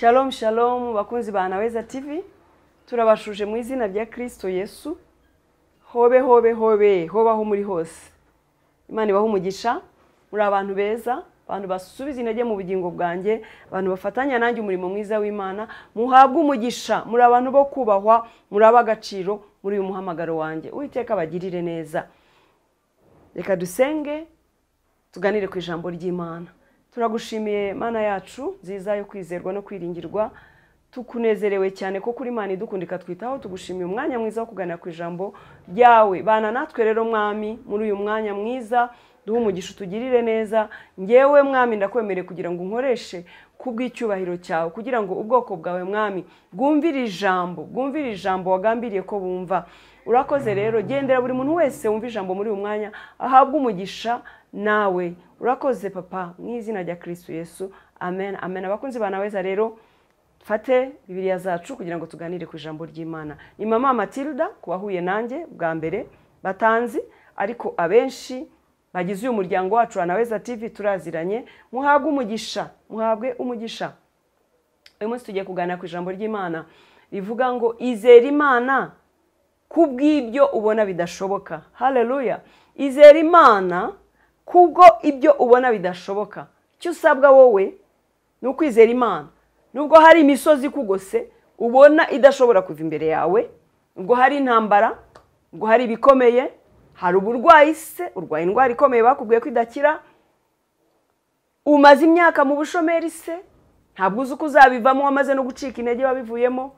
Shalom shalom bakunzi ba Naweza TV, turabashuje mu izina rya Kristo Yesu. Hobe hobe hobe hobaho muri hose. Imana ibahe umugisha, muri abantu beza, abantu basubiza intege mu bugingo bwanjye, abantu bafatanya nanjye umurimo mwiza w'Imana, muhabwe umugisha, muri abantu bo kubahwa, muri ab'agaciro muri uyu muhamagaro wanjye. Uwiteka abagirire neza. Reka dusenge tuganire ku ijambo ry'Imana. Turagushimiye Mana yacu nziza yo kwizerwa no kwiringirwa, tukunezerewe cyane ko kuri Imana idukundika twitaho. Tugushimiye umwanya mwiza wo kuganira ku ijambo ryawe. Bana natwe rero Mwami muri uyu mwanya mwiza, duhe umugisha utugirire neza. Ngewe Mwami ndakwemereye kugira ngo unkoreshe kubw'icyubahiro cyawe, kugira ngo ubwoko bwawe Mwami bwumvire ijambo, bwumvire ijambo wagambiriye ko bumva. Urakoze rero, gendera buri muntu wese wumva ijambo muri uyu mwanya ahabwe umugisha nawe. Urakoze Papa, mu izina rya Kristo Yesu, amen amen. Abakunzi ba Naweza rero, fate Bibiliya zacu kugira ngo tuganire ku ijambo ry'Imana. Ni Mama Matilda kubahuye nanjye bwa mbere batanzi, ariko abenshi bagize uyu muryango wacu wa Naweza TV turaziranye. Muhabwe umugisha, muhabwe umugisha. Uyu munsi tugiye kuganira ku ijambo ry'Imana rivuga ngo izera Imana kubw'ibyo ubona bidashoboka. Haleluya! Izera Imana kubwo ibyo ubona bidashoboka. Icyo usabwa wowe ni ukwizera Imana. Nubwo hari imisozi ikugose ubona idashobora kuva imbere yawe, nubwo hari intambara, nubwo hari ibikomeye, hari uburwayi se, urwaye indwara ikomeye bakubwiye ko idakira, umaze imyaka mu bushomeri se, ntabwo uzi uko uzabivamo, wamaze no gucika intege wabivuyemo.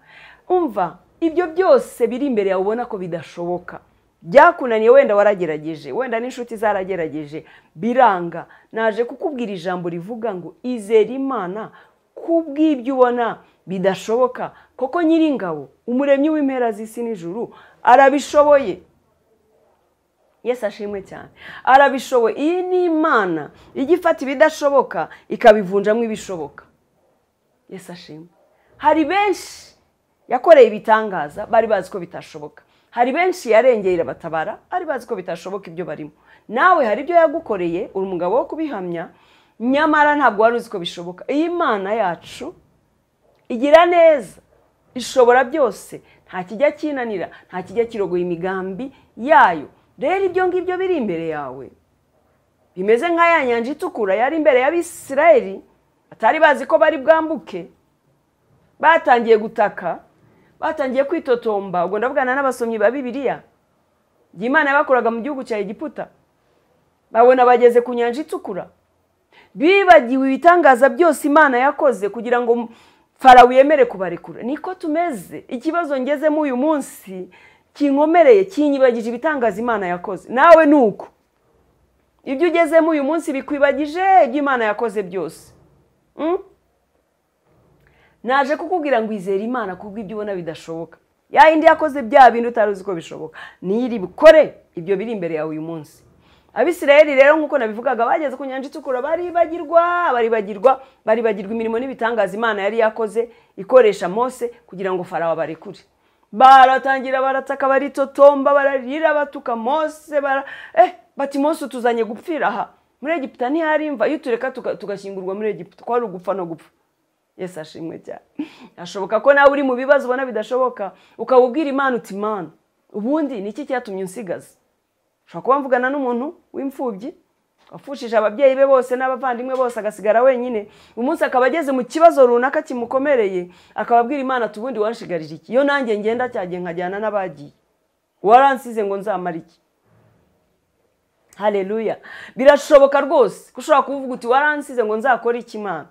Umva, ibyo byose biri imbere yawe ubona ko bidashoboka, byakunaniye, wenda waragerageje, wenda n'inshuti zaragerageje, biranga. Naje kukubwira ijambo rivuga ngo izera Imana kubw'ibyo ubona bidashoboka, koko Nyiringabo umuremyi w'impera z'isi n'ijuru arabishoboye. Yesu ashimwe cyane, arabishoboye. Iyi ni Imana ijya ifata ibidashoboka ikabivunjamo ibishoboka. Yesu ashimwe. Hari benshi yakoreye ibitangaza bari bazi ko bitashoboka, hari benshi yarengeye irabatabara bari bazi ko bitashoboka ibyo barimo. Nawe hari ibyo yagukoreye, uri umugabo wo kubihamya, nyamara ntabwo wari uzi ko bishoboka. Iyi Mana yacu igira neza, ishobora byose, nta kijya kinanira, nta kijya kirogoya imigambi yayo. Rero ibyo ngibyo biri imbere yawe bimeze nka ya nyanja itukura yari imbere y'Abisirayeli, batari bazi ko bari bwambuke, batangiye gutaka, batangiye kwitotomba. Ubwo ndavugana n'abasomyi ba Bibiliya, Imana yabakoraga mu gihugu cya Egiputa, babona bageze ku nyanja itukura, bibagiwe ibitangaza byose Imana yakoze kugira ngo Farawo yemere kubarekura. Niko tumeze. Ikibazo ngezemo uyu munsi kinkomereye, kinyibagije ibitangaza Imana yakoze. Nawe nuko ibyo ugezemo uyu munsi bikwibagije ibyo Imana yakoze byose. Naje kukubwira ngo izere Imana kubw'ibyo ubona bidashoboka. Ya yindi yakoze bya bintu utari uzi ko bishoboka, niyo bikore ibyo biri imbere yawe uyu munsi. Abisirayeli rero nkuko nabivugaga, bageze ku nyanja itukura baribagirwa, baribagirwa, baribagirwa imirimo n'ibitangaza Imana yari yakoze ikoresha Mose kugira ngo Farawo abarekure. Baratangira barataka, baritotomba, bararira, batuka Mose, bati Mose utuzanye gupfira aha muri Egiputa, ntihari imva, iyo tureka tugashyingurwa muri Egiputa kwari ugupfa no gupfa. Yesu ashimwe cyane. Ashoboka ko nawe uri mu bibazo ubona bidashoboka, ukabubwira Imana uti Imana, ubundi ni iki cyatumye unsigaza? Ushobora kuba mvugana n'umuntu w'imfubyi wapfushije ababyeyi be bose n'abavandimwe bose, agasigara wenyine, umunsi akaba ageze mu kibazo runaka kimukomereye, akababwira Imana ati ubundi wanshigarije iki? Iyo nanjye ngenda cyagiye nkajyana n'abagiye, waransize ngo nzamara iki? Haleluya. Birashoboka rwose ko ushobora kuvuga uti waransize ngo nzakore iki Imana?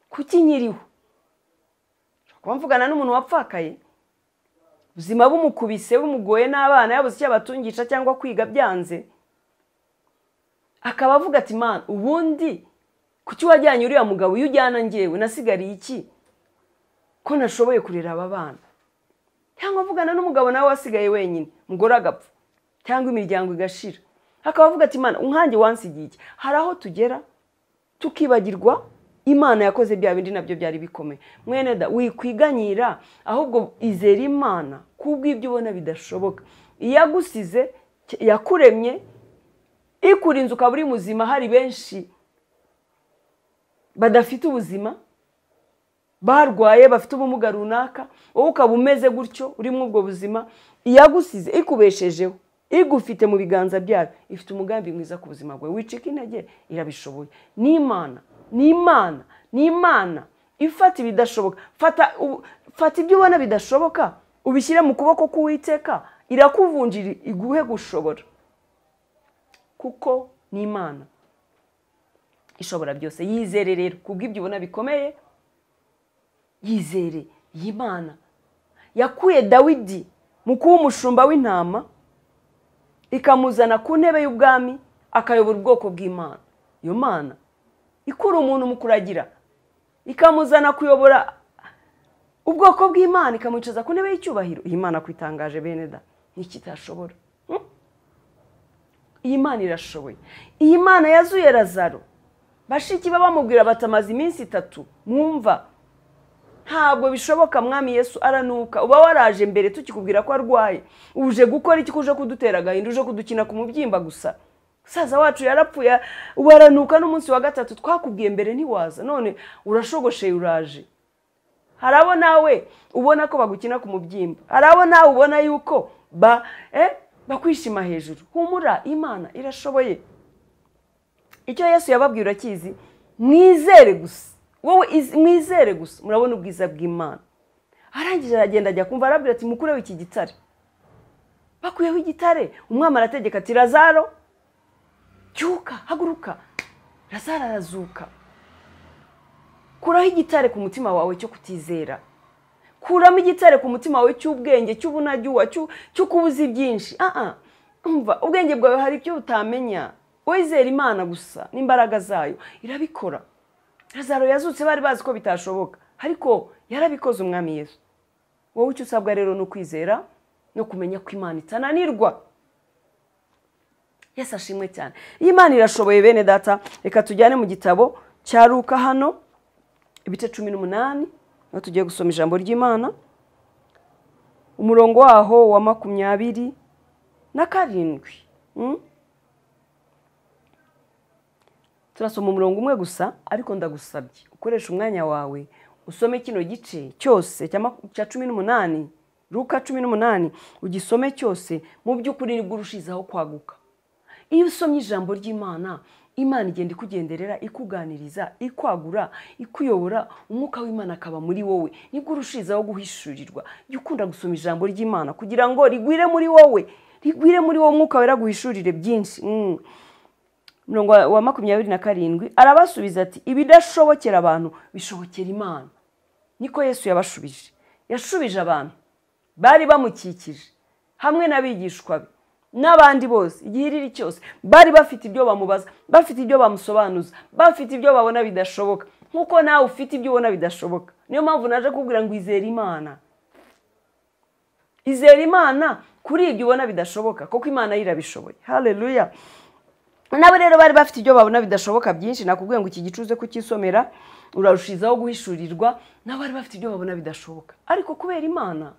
Kuki nkiriho? Ushobora kuba mvugana n'umuntu wapfakaye, ubuzima bumukubise bumugoye n'abana, yabuze icyo abatungisha cyangwa kwiga byanze, akaba avuga ati Imana, ubundi kuki wajyanye uriya mugabo, iyo ujyana njyewe nasigariye iki ko nashoboye kurera aba bana? Cyangwa avugana n'umugabo nawe wasigaye wenyine, umugore agapfa cyangwa imiryango igashira, akaba avuga ati Imana, unkanjye wansigiye iki? Hari aho tugera tukibagirwa Imana yakoze bya bindi nabyo byari bikomeye. Mwene da, wikwiganyira, ahubwo izera Imana kubw'ibyo ubona bidashoboka. Iyagusize, yakuremye, ikurinze ukaba uri muzima. Hari benshi badafite ubuzima, Barwaye bafite ubumuga runaka, wowe ukaba umeze gutyo uri muri ubwo buzima, iyagusize ikubeshejeho, igufite mu biganza byayo, ifite umugambi mwiza ku buzima bwawe. Wicika intege, irabishoboye. Ni Imana, ni Imana, ni Imana ifata ibidashoboka. Fata ibyo ubona bidashoboka ubishyire mu kuboko k'Uwiteka, irakuvunjira iguhe gushobora, kuko ni Imana ishobora byose. Yizere rero kubw'ibyo ubona bikomeye, yizere Imana yakuye Dawidi mu kuba umushumba w'intama ikamuzana ku ntebe y'ubwami akayobora ubwoko bw'Imana. Iyo Mana ikura umuntu mu kuragira ikamuzana kuyobora ubwoko bw'Imana, ikamwicaza ku ntebe y'icyubahiro. Iyi Mana kwitangaje bene da, nikitashobora. Iyi Mana irashoboye. Iyi Mana yazuye Lazaro, bashiki bamubwira batamaze iminsi 3 mwumva ntabwo bishoboka, mwami Yesu aranuka, uba waraje mbere tukikubwira ko arwaye, uje gukora iki? Uje kudutera agahinda, uje kudukina ku mubyimba gusa. Musaza wacu yarapfuye, ubu aranuka n'umunsi wa 3, twakubwiye mbere ntiwaza, none urashogosheye uraje. Harabo nawe ubona ko bagukina ku mubyimba, harabo nawe ubona yuko bakwishima hejuru. Humura, Imana irashoboye. Icyo Yesu yababwiye urakizi, mwizere gusa. Wowe mwizere gusa, murabona ubwiza bw'Imana. Arangije aragenda ajya kumva, arabwira ati mukureho iki gitare. Bakuyeho igitare, umwami arategeka ati Lazaro cyuka, haguruka. Lazaro arazuka. Kuraho igitare ku mutima wawe cyo kutizera. Kuramo igitare ku mutima wawe cy'ubwenge, cy'ubunajyuwa, cyo kubuza byinshi. Umva, ubwenge bwawe hari ibyo utamenya. Wizere Imana gusa n'imbaraga zayo, irabikora. Lazaro yazutse bari bazi ko bitashoboka, ariko yarabikoze umwami Yesu. Wowe icyo usabwa rero ni ukwizera no kumenya ko Imana itananirwa. Yesu ashimwe cyane. Iyi Imana irashoboye bene data. Reka tujyane mu gitabo cya Luka hano ibice 18, aho tugiye gusoma ijambo ry'Imana, umurongo waho wa 27. Turasoma umurongo umwe gusa, ariko ndagusabye ukoresha umwanya wawe usome kino gice cyose cya 18, Luka 18, ugisome cyose. Mu by'ukuri nibwo urushizaho kwaguka. Iyo usomye ijambo ry'Imana, Imana igenda ikugenderera, ikuganiriza, ikwagura, ikuyobora, umwuka w'Imana akaba muri wowe. Nibwo urushizaho guhishurirwa. Jya ukunda gusoma ijambo ry'Imana kugira ngo rigwire muri wowe, rigwire muri wowe, umwuka wera guhishurire byinshi. Umurongo wa 27 arabasubiza ati ibidashobokera abantu bishobokera Imana. Niko Yesu yabashubije. Yashubije abantu bari bamukikije hamwe n'abigishwa be n'abandi bose, igihiriri cyose bari bafite ibyo bamubaza, bafite ibyo bamusobanuza, bafite ibyo babona bidashoboka, nkuko nawe ufite ibyo ubona bidashoboka. Niyo mpamvu naje kubwira ngo izere Imana. Izere Imana kuri ibyo ubona bidashoboka, kuko Imana irabishoboye. Haleluya. Nabo rero bari bafite ibyo babona bidashoboka byinshi. Nakubwiye ngo iki gicuze kukisomera urarushizaho guhishurirwa. Nabo bari bafite ibyo babona bidashoboka, ariko kubera Imana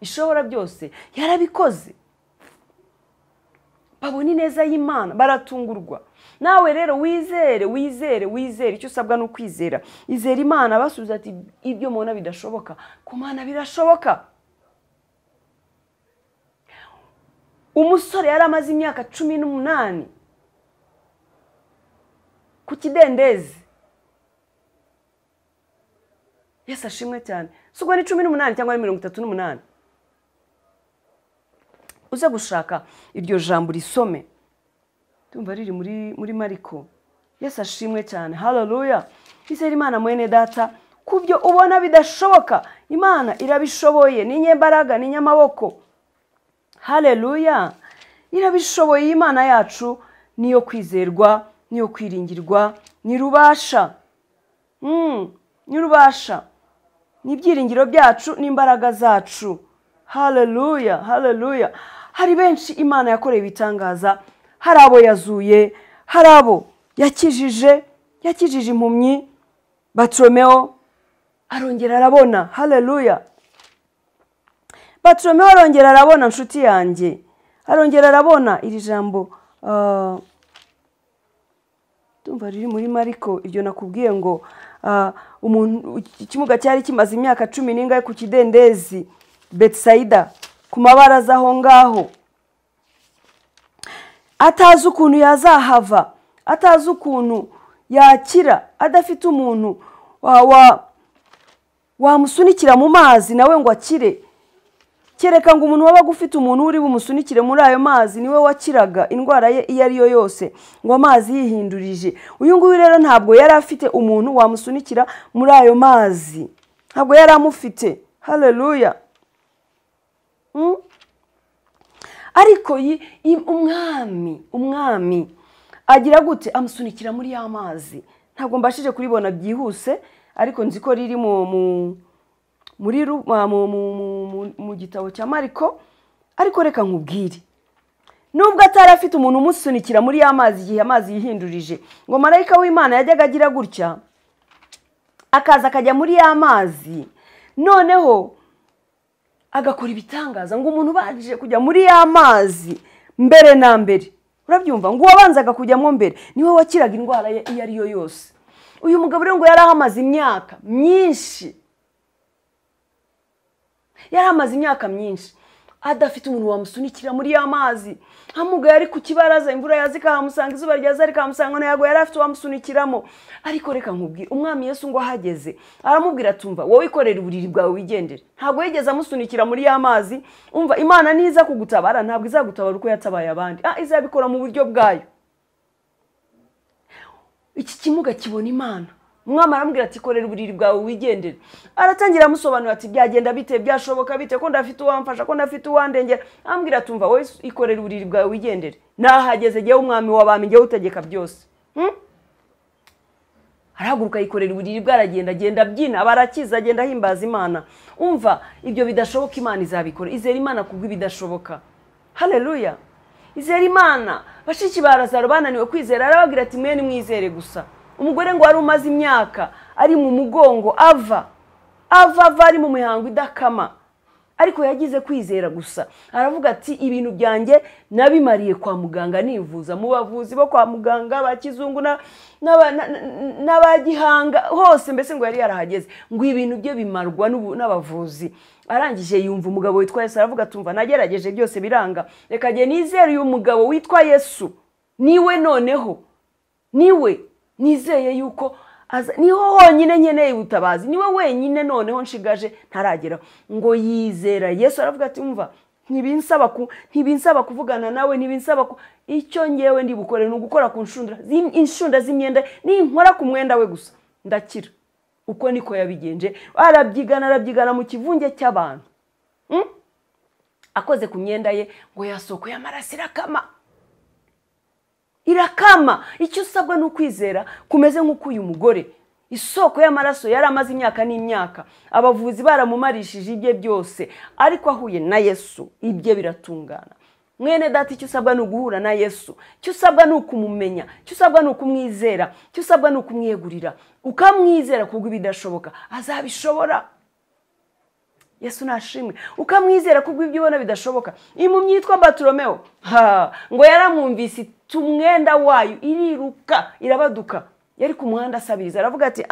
ishobora byose yarabikoze. Babona ineza y'Imana baratungurwa. Nawe rero wizere, wizere, wizere. Icyo usabwa ni ukwizera. Izere Imana. Basubiza ati ibyo mubona bidashoboka, ku Mana birashoboka. Umusore yari amaze imyaka 18 ku kidendezi. Yesu ashimwe cyane. Si ubwo ni 18 cyangwa ni 38? Uze gushaka iryo jambo risome, tumva riri muri Mariko. Yesu ashimwe cyane. Haleluya. Izere Imana mwene data, kubyo ubona bidashoboka Imana irabishoboye. Ni nyembaraga, ni nyamaboko. Haleluya. Irabishoboye. Imana yacu niyo kwizerwa, niyo kwiringirwa, ni rubasha. Ni rubasha. Ni ibyiringiro byacu n'imbaraga zacu. Haleluya, haleluya. Hari benshi Imana yakoreye ibitangaza, hari abo yazuye, hari abo yakijije, yakijije impumyi Bartimayo arongera arabona. Haleluya. Bartimayo arongera arabona, nshuti yanjye. Arongera arabona. Iri jambo tumva riri muri Mariko, iryo nakubwiye ngo Umuntu ikimuga cyari kimaze imyaka 10 n'ingahe ku kidendezi Betsaida, ku mabaraza aho ngaho, atazi ukuntu yazahava, atazi ukuntu yakira, adafite umuntu wamusunikira mu mazi nawe ngo akire. Kereka ngo umuntu wabaga ufite umuntu uri bumusunikire muri ayo mazi niwe wakiraga indwara ye iyo ari yo yose, ngo amazi yihindurije. Uyu nguyu rero ntabwo yari afite umuntu wamusunikira muri ayo mazi, ntabwo yari amufite. Haleluya. Ariko umwami agira gute? Amusunikira muri ya mazi. Ntabwo mbashije kuribona byihuse, ariko nzi ko riri mu gitabo cya Mariko. Ariko reka nkubwire, nubwo atari afite umuntu umusunikira muri ya mazi igihe amazi yihindurije, ngo marayika w'Imana yajyaga agira gutya akaza akajya muri ya mazi, noneho agakora ibitangaza. Ngo umuntu baje kujya muri ya mazi mbere na mbere, urabyumva, ngo uwabanzaga kujyamo mbere niwe wakiraga indwara ye iyo ari yo yose. Uyu mugabo rero ngo yari ahamaze imyaka myinshi, yari amaze imyaka myinshi adafite umuntu wamusunikira muri ya mazi. Amuga yari ku kibaraza, imvura yaza ikahamusanga, izuba ryaza rikahamusanga, ntabwo yari afite uwamusunikiramo. Ariko reka nkubwire, umwami Yesu ngo ahageze aramubwira atumva, wowe ikorera uburiri bwawe wigendere. Ntabwo yigeze amusunikira muri ya mazi. Umva, Imana niza kugutabara ntabwo izagutabara uko yatabaye abandi, izabikora mu buryo bwayo. Iki kimuga kibona Imana. Umwami aramubwira ati korera uburiri bwawe wigendere. Aratangira amusobanurira ati byagenda bite, byashoboka bite, ko ndafite uwamfasha, ko ndafite uwandengera. Ambwira ati umva, wowe ikorera uburiri bwawe wigendere, nahageze jyewe umwami w'abami, jyewe utegeka byose. Arahaguruka yikorera uburiri bwe, aragenda, agenda abyina, abarakiza, agenda ahimbaza Imana. Umva, ibyo bidashoboka Imana izabikora. Izera Imana kubwo ibidashoboka. Haleluya. Izera Imana. Bashiki ba Lazaro bananiwe kwizera, arababwira ati mwe nimwizere gusa. Umugore ngo wari umaze imyaka ari mu mugongo ava ari mu mihango idakama, ariko yagize kwizera gusa. Aravuga ati ibintu byanjye nabimariye kwa muganga, nivuza mu bavuzi bo kwa muganga ba kizungu n'abagihanga hose, mbese ngo yari yarahageze, ngo ibintu bye bimarwa n'abavuzi. Arangije yumva umugabo witwa Yesu, aravuga tumva nagerageje byose biranga, reka jye nizere uyu mugabo witwa Yesu, niwe noneho, niwe nizeye yuko niho honyine nkeneye ubutabazi, niwe wenyine noneho nshigaje ntaragera. Ngo yizera Yesu, aravuga ati umva, ntibinsaba kuvugana nawe, ntibinsaba icyo ngewe ndi bukore ni ugukora ku inshunda z'imyenda, ninkora ku mwenda we gusa ndakira. Uko niko yabigenje, arabyigana mu kivunge cy'abantu. Akoze ku myenda ye, ngo yasoko y'amaraso irakama. Irakama. Icyo usabwa ni ukwizera kumeze nk'uko uyu mugore isoko y'amaraso yari amaze imyaka n'imyaka, abavuzi baramumarishije ibye byose, ariko ahuye na Yesu ibye biratungana. Mwene data, icyo usabwa ni uguhura na Yesu, icyo usabwa ni ukumumenya, icyo usabwa ni ukumwizera, icyo usabwa ni ukumwiyegurira. Ukamwizera kubwo ibidashoboka azabishobora. Yesu nashimwe. Ukamwizera kubwo ibyo ubona bidashoboka. Impumyi yitwa Bartolomeo, ngo yaramwumvise tumwenda wayo iriruka irabaduka, yari ku muhanda asabiriza, aravuga ati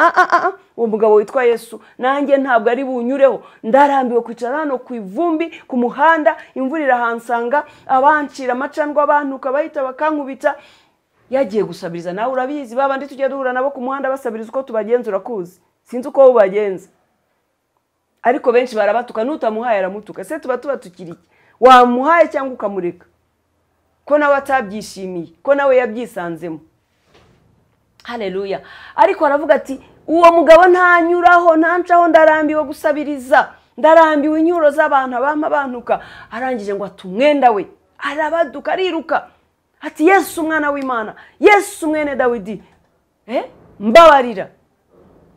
uwo mugabo witwa Yesu nanjye ntabwo ari bunyureho, ndarambiwe kwicara hano ku ivumbi ku muhanda, imvura irahansanga, abancira amacandwa, abantuka bahita bakankubita. Yagiye gusabiriza, nawe urabizi, babandi tujya duhura nabo ku muhanda basabiriza, uko tubagenza urakuzi, sinzi uko ubagenza, ariko benshi barabatuka, nutamuhaye aramutuka. Se tuba tukiri iki? Wamuhaye cyangwa ukamureka, ko nawe atabyishimiye, ko nawe yabyisanzemo. Haleluya. Ariko aravuga ati uwo mugabo ntanyuraho, ntancaho, ndarambiwe gusabiriza, ndarambiwe inyuro z'abantu abampa bantuka. Arangije ngo atumwenda we, arabaduka, ariruka, ati Yesu umwana w'Imana, Yesu mwene Dawidi, mbabarira.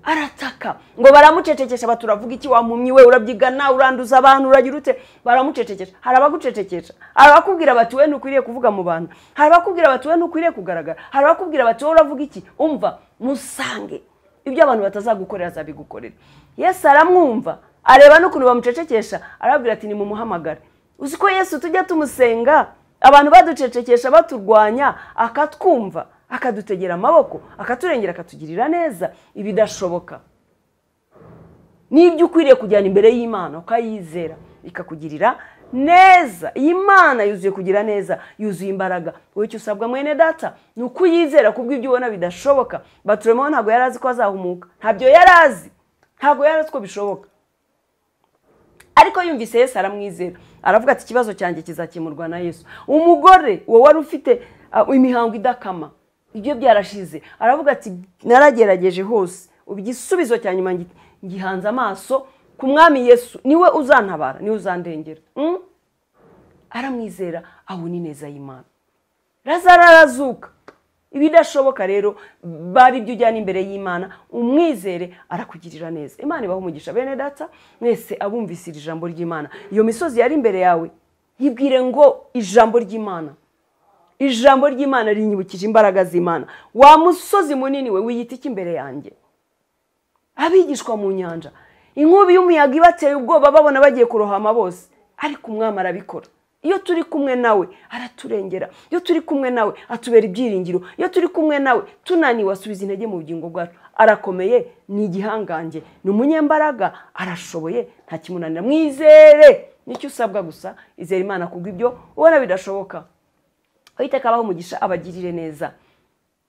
Arataka, ngo baramucecekesha, baturavuga iki wa mpumyi we, urabyigana, uranduza abantu, uragira ute? Baramucecekesha. Hari abagucecekesha, hari abakubwira bati we ntukwiriye kuvuga mu bantu, hari abakubwira bati we ntukwiriye kugaragara, hari abakubwira bati wowe uravuga iki? Umva, musange, ibyo abantu batazagukorera azabigukorera. Yesu aramwumva, areba n'ukuntu bamucecekesha, arababwira ati nimumuhamagare. Uzi ko Yesu tujya tumusenga, abantu baducecekesha, baturwanya, akatwumva, akadutegera amaboko, akaturengera, akatugirira neza ibidashoboka. N'ibyo ukwiriye kujyana imbere y'Imana ukayizera ikakugirira neza. Iyi Mana yuzuye kugira neza, yuzuye imbaraga. Wowe icyo usabwa mwene data ni ukuyizera kubw'ibyo ubona bidashoboka. Bartimayo ntabwo yari azi ko azahumuka, ntabyo yari azi, ntabwo yari azi ko bishoboka, ariko yumvise Yesu aramwizera, aravuga ati ikibazo cyanjye kizakemurwa na Yesu. Umugore uwo wari ufite imihango idakama, ibyo byarashize, aravuga ati naragerageje hose, ubu igisubizo cya nyuma ngihanze amaso ku mwami Yesu, niwe uzantabara, niwe uzandengera. Aramwizera, abona ineza y'Imana. Lazaro arazuka. Ibidashoboka rero bari ibyo ujyana imbere y'Imana, umwizere arakugirira neza. Imana ibahe umugisha bene data mwese abumvise iri jambo ry'Imana. Iyo misozi yari imbere yawe, yibwire ngo ijambo ry'Imana, ijambo ry'Imana rinyibukije imbaraga z'Imana. Wa musozi munini we wiyita iki imbere yanjye? Abigishwa mu nyanja, inkubi y'umuyaga ibateye ubwoba, babona bagiye kurohama bose, ariko umwami arabikora. Iyo turi kumwe nawe araturengera, iyo turi kumwe nawe atubera ibyiringiro, iyo turi kumwe nawe tunaniwe asubiza intege mu bugingo bwacu. Arakomeye, ni igihangange, ni umunyembaraga, arashoboye, nta kimunanira. Mwizere, nicyo usabwa gusa, izera Imana kubw'ibyo ubona bidashoboka. Uwiteka abahe umugisha, abagirire neza.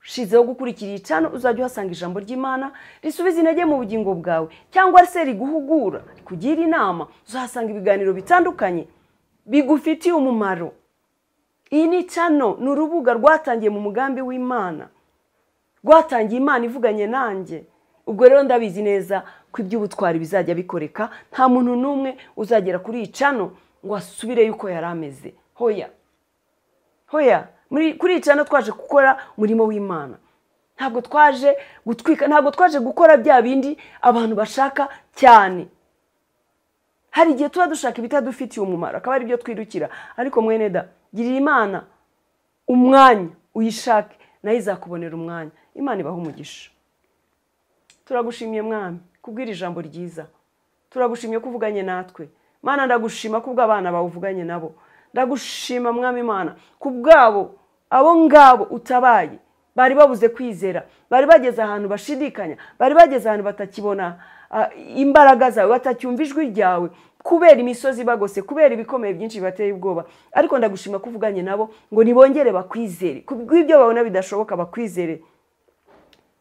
Ushizeho gukurikira iyi channel, uzajya uhasanga ijambo ry'Imana risubiza intege mu bugingo bwawe, cyangwa se riguhugura, rikugira inama. Uzahasanga ibiganiro bitandukanye bigufitiye umumaro. Iyi ni channel, ni urubuga rwatangiye mu mugambi w'Imana, rwatangiye Imana ivuganye nanjye. Ubwo rero ndabizi neza ko iby'ubutwari bizajya bikoreka, nta muntu n'umwe uzagera kuri iyi channel ngo asubire yuko yari ameze. Hoya hoya, kuri iyi channel twaje gukora umurimo w'Imana, ntabwo twaje gutwika, ntabwo twaje gukora bya bindi abantu bashaka cyane. Hari igihe tuba dushaka ibitadufitiye umumaro, akaba ari byo twirukira, ariko mwene da, girira Imana umwanya, uyishake nayo izakubonera umwanya. Imana ibahe umugisha. Turagushimiye mwami kubwira ijambo ryiza, turagushimiye ko uvuganye natwe. Mana, ndagushima kubw'abana bawe uvuganye nabo, ndagushima mwami Imana kubwabo abo ngabo utabaye, bari babuze kwizera, bari bageze ahantu bashidikanya, bari bageze ahantu batakibona imbaraga zawe, batacyumva ijwi ryawe, kubera imisozi bagose, kubera ibikomeye byinshi bibateye ubwoba. Ariko ndagushima ko uvuganye nabo ngo nibongere bakwizere, kubw'ibyo babona bidashoboka bakwizere.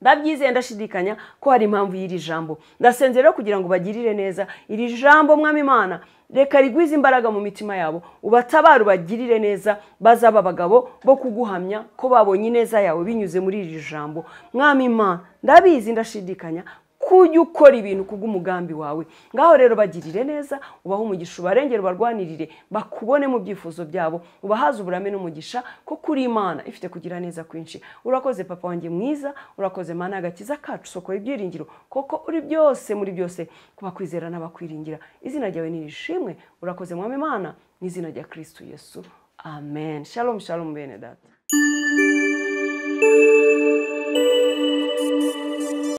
Ndabyizeye ndashidikanya ko hari impamvu y'iri jambo. Ndasenze rero kugira ngo bagirire neza iri jambo mwami Imana, reka rigwize imbaraga mu mitima yabo, ubatabare ubagirire neza, bazaba abagabo bo kuguhamya ko babonye ineza yawe binyuze muri iri jambo. Mwami Imana, ndabizi ndashidikanya kujya ukora ibintu kubw'umugambi wawe. Ngaho rero bagirire neza, ubahe umugisha, ubarengere, ubarwanirire, bakubone mu byifuzo byabo, ubahaze uburame n'umugisha, ko kuri Imana ifite kugira neza kwinshi. Urakoze papa wanjye mwiza, urakoze Mana agakiza kacu, soko y'ibyiringiro, koko uri byose muri byose kubakwizera n'abakwiringira. Izina ryawe nirishimwe. Urakoze mwami Imana, mu izina rya Kristo Yesu, amen. Shalom shalom bene data.